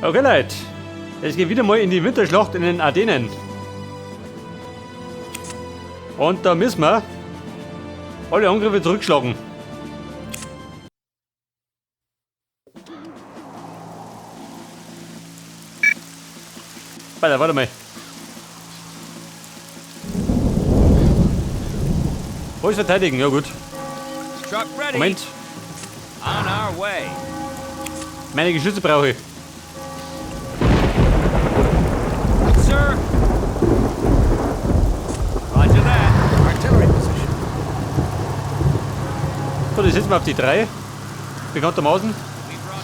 Okay, Leute. Es geht wieder mal in die Winterschlacht in den Ardennen. Und da müssen wir alle Angriffe zurückschlagen. Warte, warte mal. Wo ist verteidigen? Ja gut. Truck ready. Moment, On our way. meine Geschütze brauche ich. Sir. Roger that. Artillery position. So, die setzen wir auf die 3. Bekanntermaßen.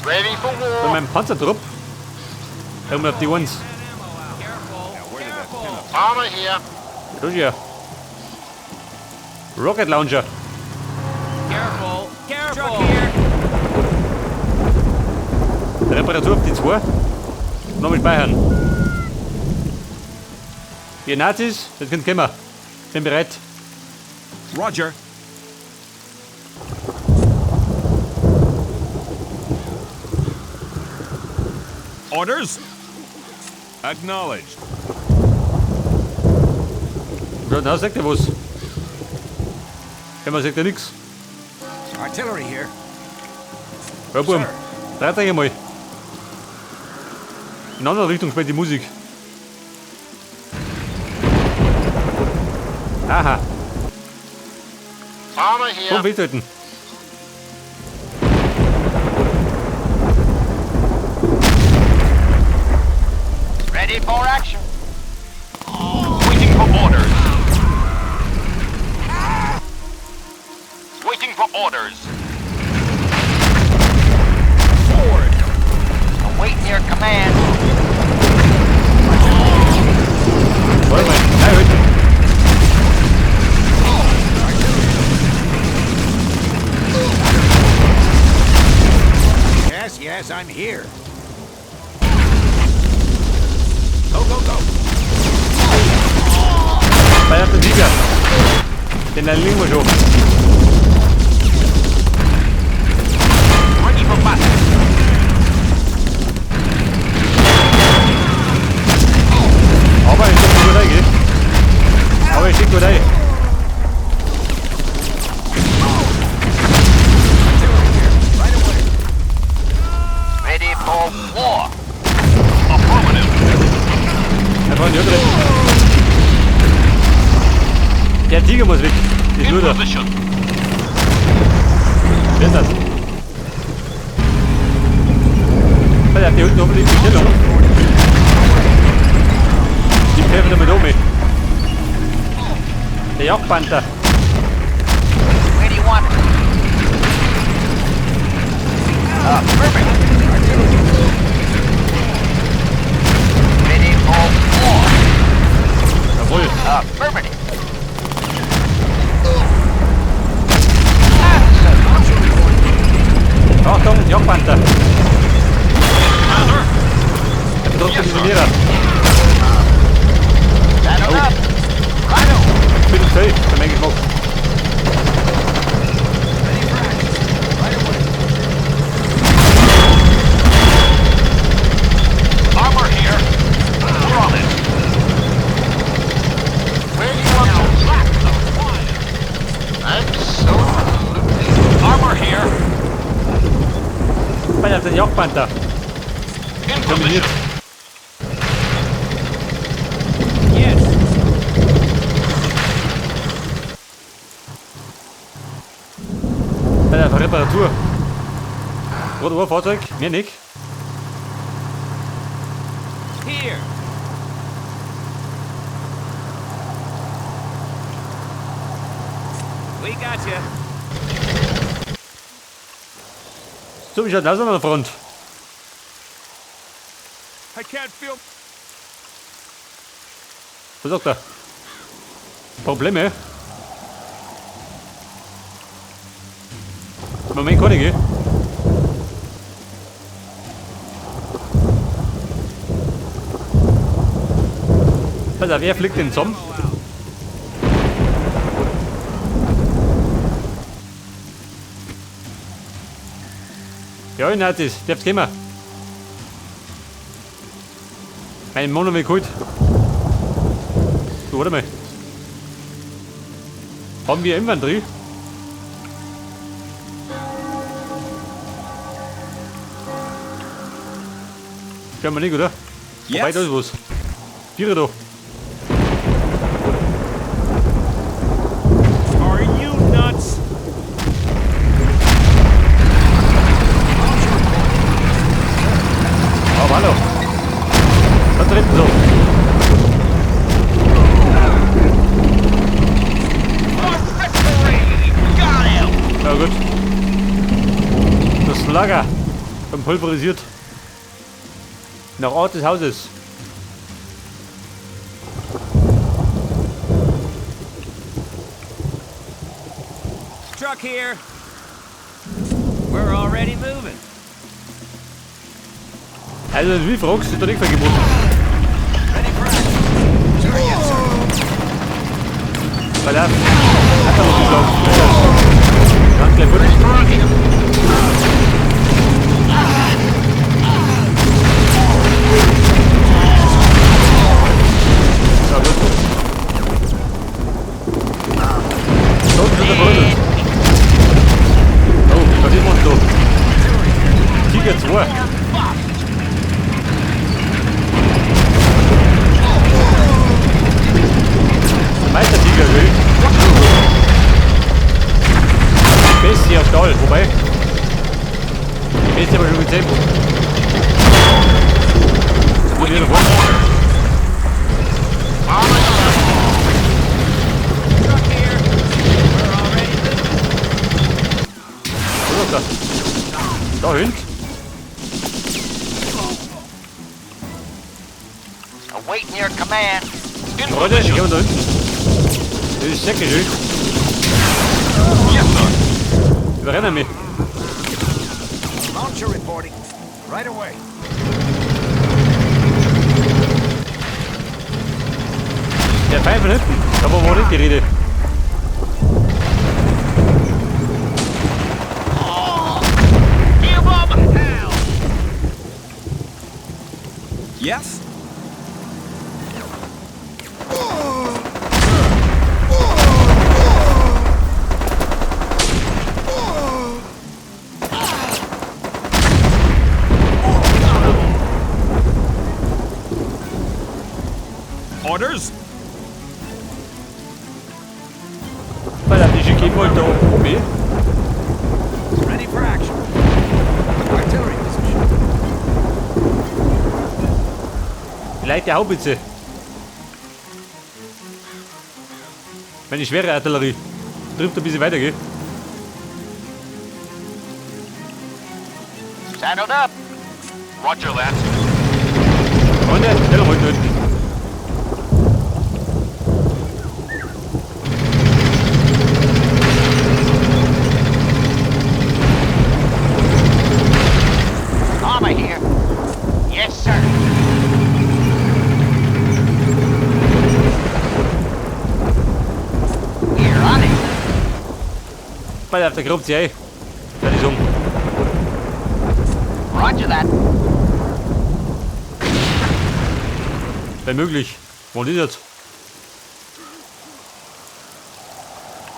Ready for Bei war. meinem Panzertrupp. Da wir auf die 1. Careful. Careful. Armor here. Los hier. Rocket Launcher. Careful. Careful. Truck here. Reparatur auf die 2. Nochmal speichern. Ihr Nazis, jetzt könnt ihr kommen. Bin bereit. Roger. Orders? Acknowledged. Ja, da sagt er was. Ja, man sagt ja nix. Artillery here. Ja, Buben. Sir. Dreht euch einmal. In andere Richtung spielt die Musik. Aha, Armor here. komm, festhalten. Ready for action. Waiting for orders. Waiting for orders. Forward. Awaiting your command. Warte mal. Nein, halt. Yes, yes, I'm here. Go, go, go. Bei der Tiger. Den erlegen wir schon. Ready for battle. Aber ich steck gut rein, gell? Aber ich steck gut rein. Artillery here. Right away. Ready for war. Affirmative. Einfach nicht drin. Der Tiger muss weg. Das ist In nur der. position. Wer ist das? Der hat die unten hoffentlich die Stellung. Die pfeifen damit um. Der Jagdpanther. Where do you want it? Affirmative. Ready for war. Jawohl. Affirmative. Achtung, Jagdpanther. Commander. Der bedroht Yes, den sir. Isolierer. Saddle up. Righto. Bin zäh, für meinen Geschmack. Ready for action. Right away. Armor here. We're on it. Where do you want to Back the fire. Absolutely. Armor here. Bei der Jagdpanther. In Terminiert. position. Yes. Bei der Reparatur. Rot ein Fahrzeug, mehr nicht. Here. We got you. So, wie schaut das an der Front? I can't feel. Was sagt er? Probleme? Moment, kann ich, gell? Pass auf, wer fliegt denn zusammen? Ja, Nazis, darf's kommen. Meinen Mann habe ich geholt. So, warte mal. Haben wir Infanterie? Schauen wir nicht, oder? Yes. Wobei, da ist was. Tiere da. Are you nuts? Aber hallo. Da dritten so. For victory! Got him! Ja gut. Das Lager. Schon pulverisiert. Nach Ort des Hauses. Truck here. We're already moving. Also, wie fragst du, ist da nicht vergeboten. Ready for action. Sir, yes, sir. Weil er hat er was geschlagen. Ganz gleich fort. For action. Ja, gut. So, das ist der Brüdel. Oh, was ist man da? Tiger 2. Der Meistertiger, gell? Die Bestie auf Stahl, wobei. Die Bestie haben wir schon gezähmt. Das wurde wieder vor. Truck here. We're already moving. Wo ist das? Da hinten. Awaiting your command. In Leute, ich position. geh mal da hinten. Das ist sehr geschickt. Yes, sir. Überrennen mich. Launcher reporting. Right away. Der Feind von hinten. Da war wohl nicht die Rede. Give 'em hell! Yes. Orders? Weil er die schicke mal da oben. Ready for action. Artillery position. Leichte Haubitze. Meine schwere Artillerie. Trifft ein bisschen weiter, gell? Saddled up. Roger that. Freunde, schnell mal da hinten. Armor here. Yes, sir. We're on it. Pass auf, der grubt sich ein. Würde ich sagen. Roger that. Wäre möglich. Wo ist jetzt?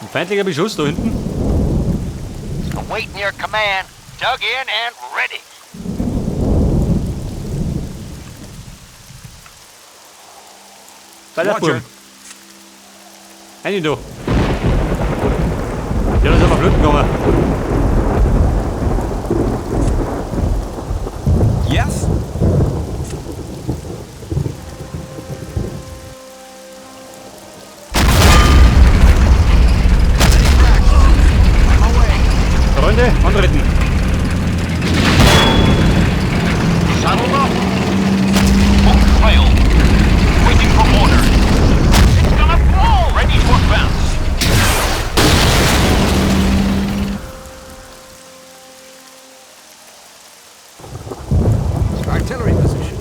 Ein feindlicher Beschuss da hinten. Awaiting your command. Dug in and ready. Weiter, Roger. Burm. Rein da. Ja, da sind wir flöten gegangen. Yes. On my way. Freunde, antreten. Saddled up. Book trail. Waiting for orders. It's gonna blow. Ready to advance. Artillery position.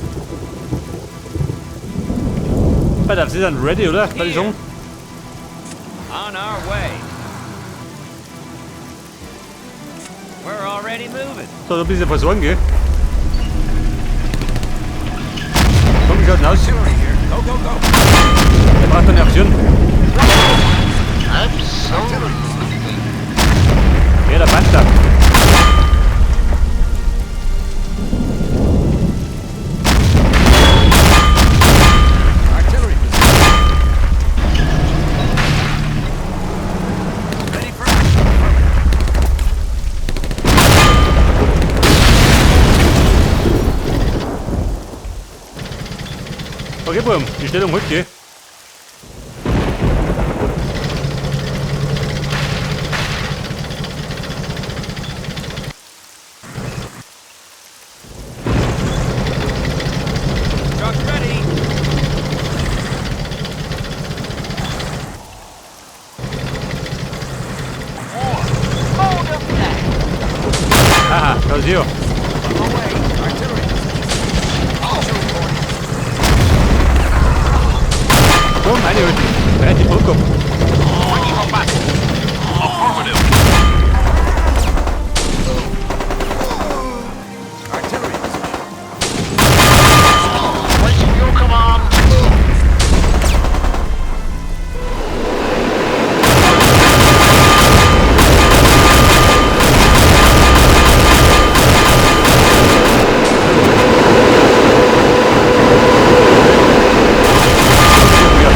Pass auf, sie sind ready, oder? Würde ich sagen. On our way. We're already moving. So, ein bisschen versorgen, gell? Komm schaut denn aus? Artillery here. Go, go, go. Der braucht eine Aktion. Absolutely. Ja, der Panther. Artillery position. Ready for action. Affirmative. Okay, Burm, die Stellung holt, gell? Truck ready. Hold 'em back. Aha, da ist er. On my way. Artillery position. Launcher reporting. Komm, eine holt. Breit die Brücke ab. Ready for battle. Affirmative. Artillery position. Waiting your command. Ja.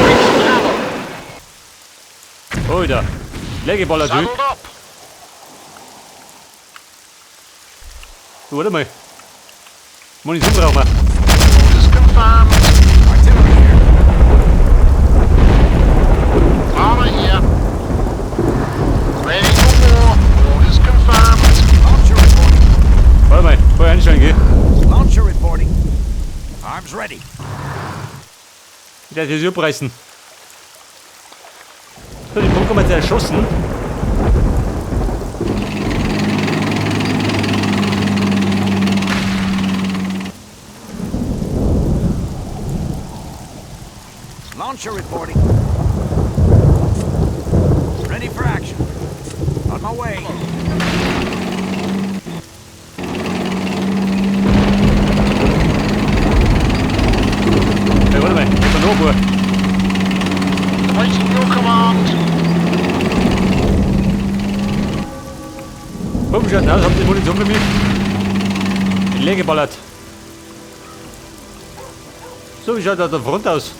Need some ammo. Alter. Legeballer, du. Saddled up. Du, warte mal. Munition brauchen wir. Orders confirmed. Artillery here. Armor here. Ready for war. Orders confirmed. Launcher reporting. Warte mal, vorher einstellen, gell? Launcher reporting. Arms ready. Ich werde das abreißen. So, die Brücke haben wir jetzt erschossen. Launcher reporting. Ready for action. On my way. Hey, warte mal, ich hab noch ein paar. Waiting your command. Komm, schaut aus, habt ihr Munition für mich? Leer geballert. So, wie schaut das der Front aus?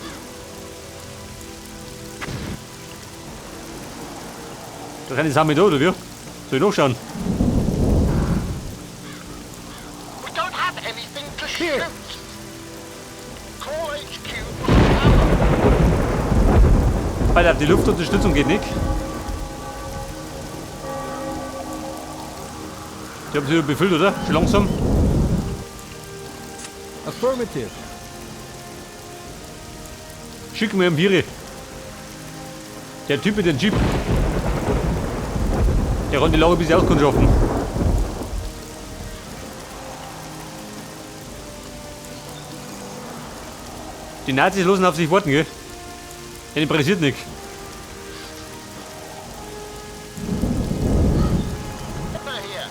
Da kann ich Samen da, oder wie? Soll ich nachschauen? We don't have anything to shoot. Call HQ for some ammo. Weil auf die Luftunterstützung geht nicht. Die haben sich befüllt, oder? Schon langsam. Affirmative. Schicken wir ihm Viere. Der Typ mit dem Jeep. Der kann die Lage bis auskundschaften. Die Nazis lassen auf sich warten, gell? Den interessiert nichts. Here.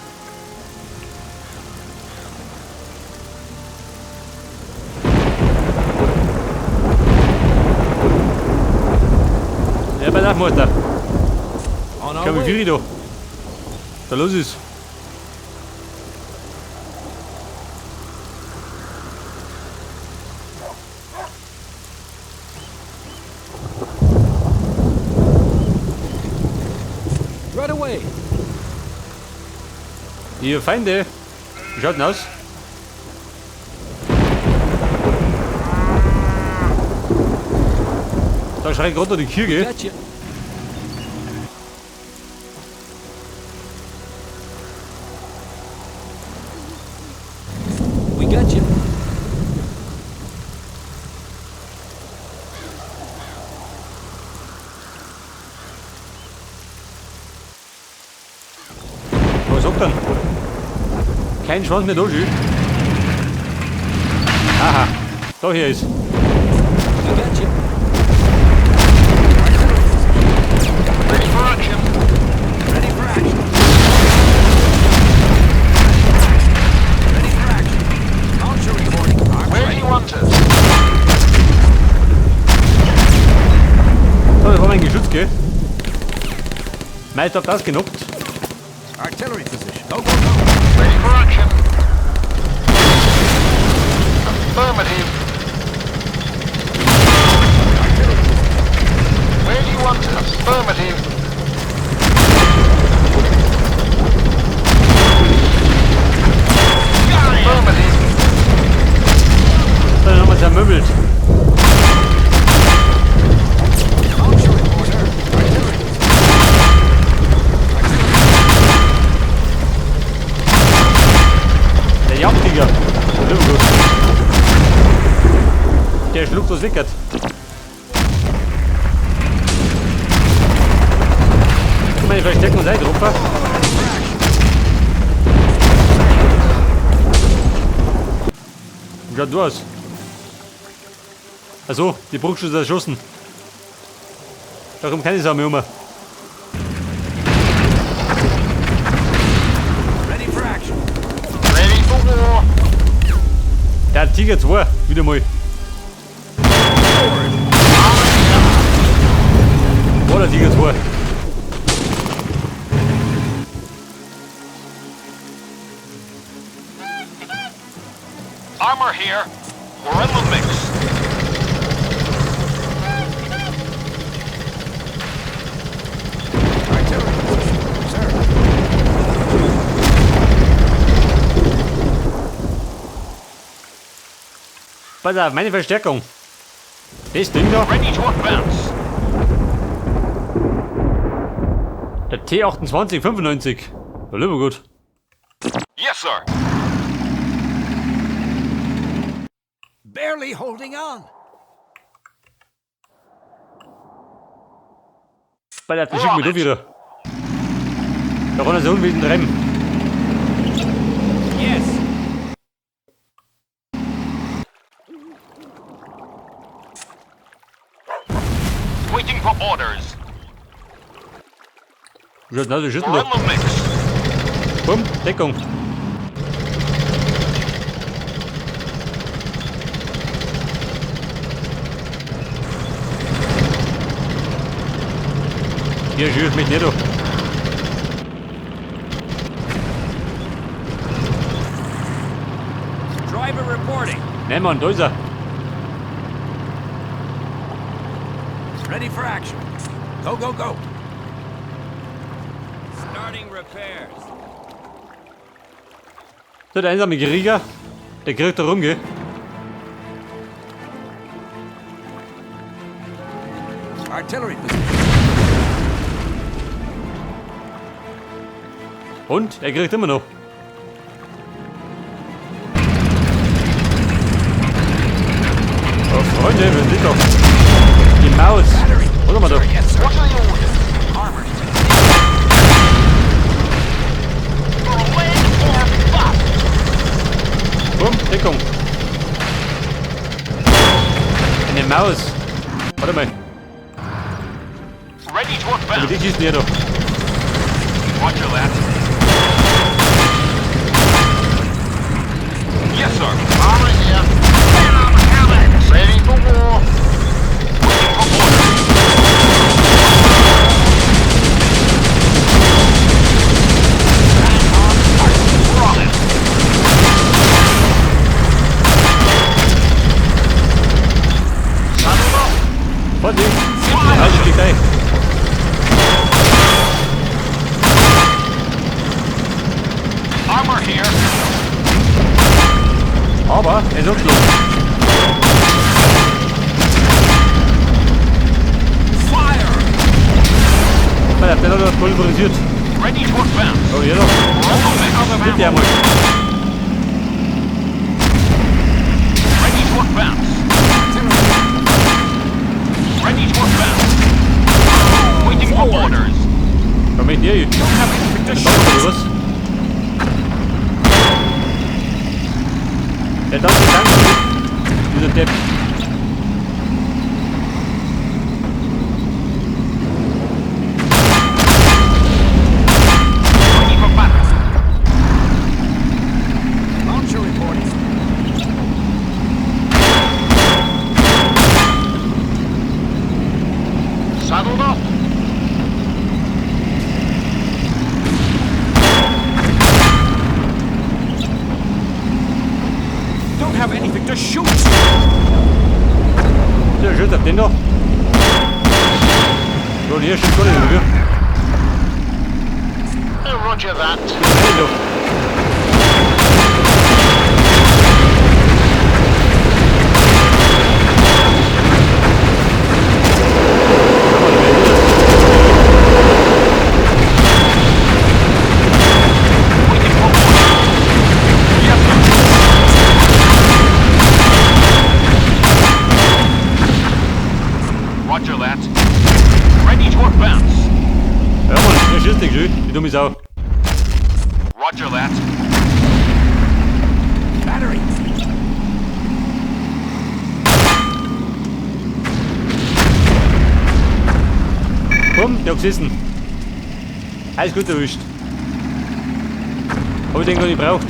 Ja, bei der Mutter. On our Schau, wie way. viel da. Da los ist. Right away. Ihr Feinde. Wie schaut denn aus? Da schreit gerade noch die Kirche. Gotcha. We got you. Was sagt denn? Kein Schwanz mehr da, schön. Aha, da hier ist. We got you. Ready for action. Ready for action. Meister hab das genockt. Artillery position. Go, go, go. Ready for action. Affirmative. Artillery position. Where do you want us? Affirmative. Affirmative. Dann haben wir zermöbelt. Launcher report, sir. Artillery position. Der Jagdtiger. Der ist gut. Der schluckt was weg. Guck mal, die verstecken uns auch drauf. Wie schaut du aus? Also, die Bruchschuss ist erschossen. Da kommt keine Sau mehr um. Ready for action. Ready for war. Der Tiger 2, wieder mal. War der Tiger 2. Armor here. We're in the mix. Artillery position. Sir. Pass auf, meine Verstärkung. Das Ding da, Ready to advance. der T28 95. Ja, lieber gut. Yes, sir. Barely holding on. Pass auf, die schicken mich da wieder. Da kann er so unwesen treiben. Yes. Waiting for orders. Wie schaut denn aus, wie schießen We're da? in the mix. Bumm, Deckung. Hier schießt mich nicht, du. Driver reporting. Nein, Mann, da ist er. Ready for action. Go, go, go. Starting repairs. So, der einsame Krieger, der kriegt da rum, gell? Artillery position. Und er kriegt immer noch. Oh, Freunde, wir sind doch. Die Maus. Warte mal da. Yes, sir. What are the orders? Armor's Berlin or bust. Bumm, Deckung. Eine Maus. Warte mal. Ready to Mit advance. die schießen hier doch. Roger that. Yes, sir. Armor here. Man on the helmet. Ready for war. Waiting for orders. Man on target. We're on it. Saddled up. Vorsicht. Also, schlägt ein. Armor here. Aber er ist angeschlagen. Fire! Pass auf, der hat er pulverisiert. Ready to advance. Oh, hier doch. We're in the mix. Bitte einmal. Ready to advance. Ready to advance. Waiting for orders. Komm ich hier? Don't have anything to Eine shoot. Bombe oder was? Der tanzt den Tank. Dieser Depp. Ready for battle. Launcher reporting. Saddled up. have anything to shoot. Der schützt auf den da. So, hier schießt gar nicht rüber. Roger that. Den da. Waiting for orders. Yes, sir. Roger that. Ready to advance. Ja, Mann, der schießt nicht schön. Die dumme Sau. Roger that. Battery. Bumm, der hat gesessen. Alles gut erwischt. Hab ich den gar nicht braucht.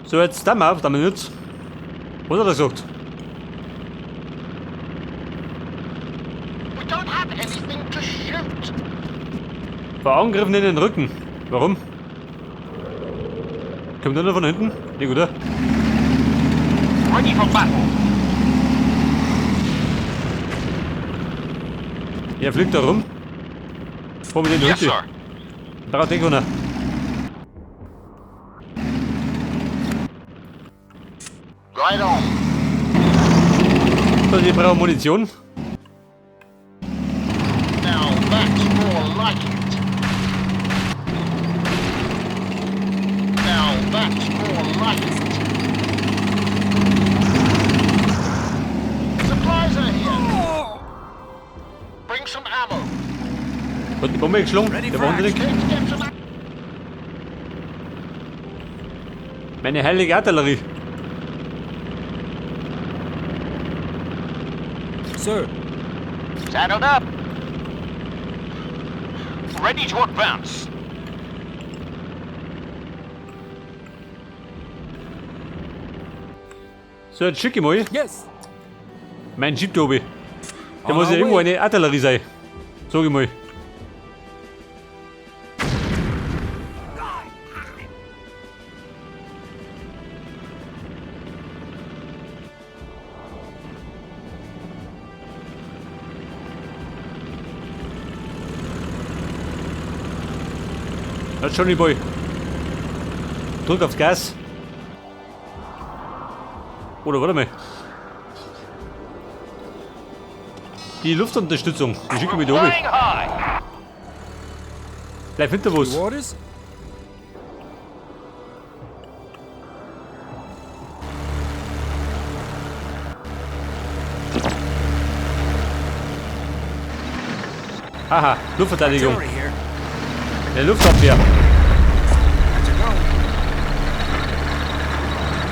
So, jetzt da mal auf, damit nützt. Was hat er gesagt? We don't have anything to shoot. Vor Angriffen in den Rücken. Warum? Kommt einer von hinten? Nee, oder? Ready for battle. Er fliegt da rum. Vor mit den Yes, Hütte. sir. Braucht eh keiner. Right on. So, ich brauche Munition. Now that's more like it. Now that's more like it. Supplies are here. Bring some ammo. Hat die Bombe geschlungen? Ready Der for wahnsinnig. Let's get some Meine heilige Artillerie. Sir. Saddled up. Ready to advance. So, jetzt schicke ich mal Yes. mein Jeep da oben. Da On muss ja our irgendwo way. eine Artillerie sein. Sag ich mal. Das Johnny Boy. Drück aufs Gas. Oder warte mal. Die Luftunterstützung, die schicke ich mir da oben. Flying high. Bleib hinter was. Orders? Haha, Luftverteidigung. Artillery here. Eine Luftabwehr. That's a go.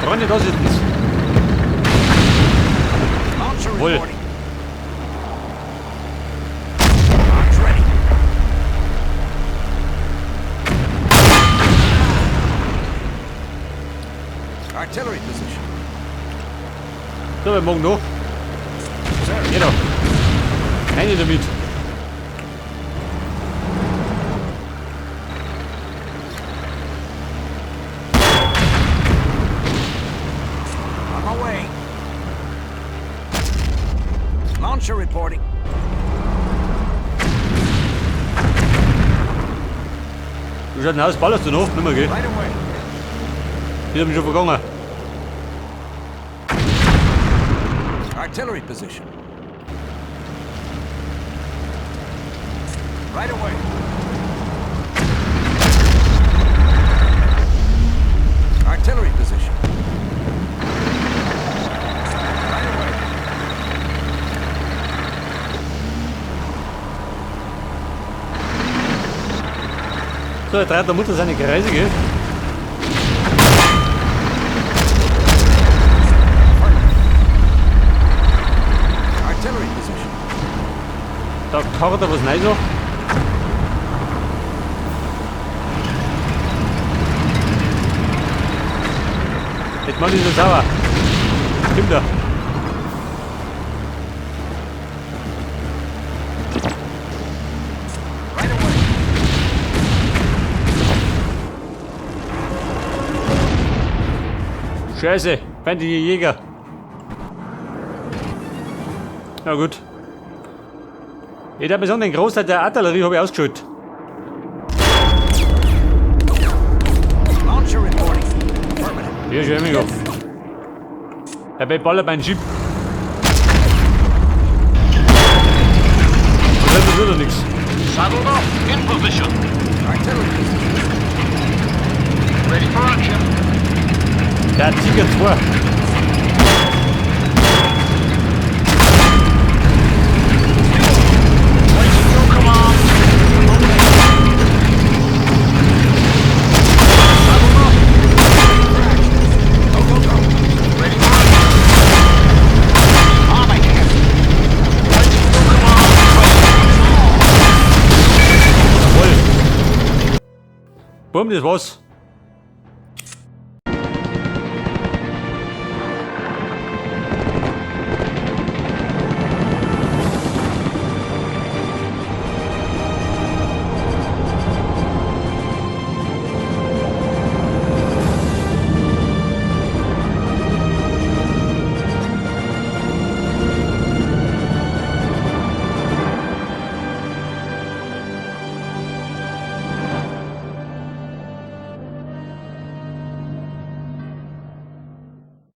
Freunde, da sitzen's. Launcher Wohl. reporting. Arms ready. Artillery position. So, wir morgen noch. Sir. Geh doch. Eine damit. On my way. Launcher reporting. Du schaut aus, ballerst du noch? Nicht mehr, gell? Right away. Die haben mich schon vergangen. Artillery position. Right away. Artillery position. Right away. So, er dreht der Mutter seine Kreise, gell? Artillery position. Da karrt er was rein so. Jetzt mach ich so sauer. Stimmt da. Right away. Scheiße, feindliche Jäger. Na gut. Ich darf mir sagen, den Großteil der Artillerie habe ich ausgeschaltet. Launcher reporting. Affirmative. Hier, schön, amigo. Er ballert mein Jeep. Und das wird doch nichts. Saddled up. In position. Artillery. Ready for action. Der Tiger 2. Waiting your command. Saddled up. Go, go, go. Ready for action. Arming here. Waiting your command. Jawohl. Bumm, das war's.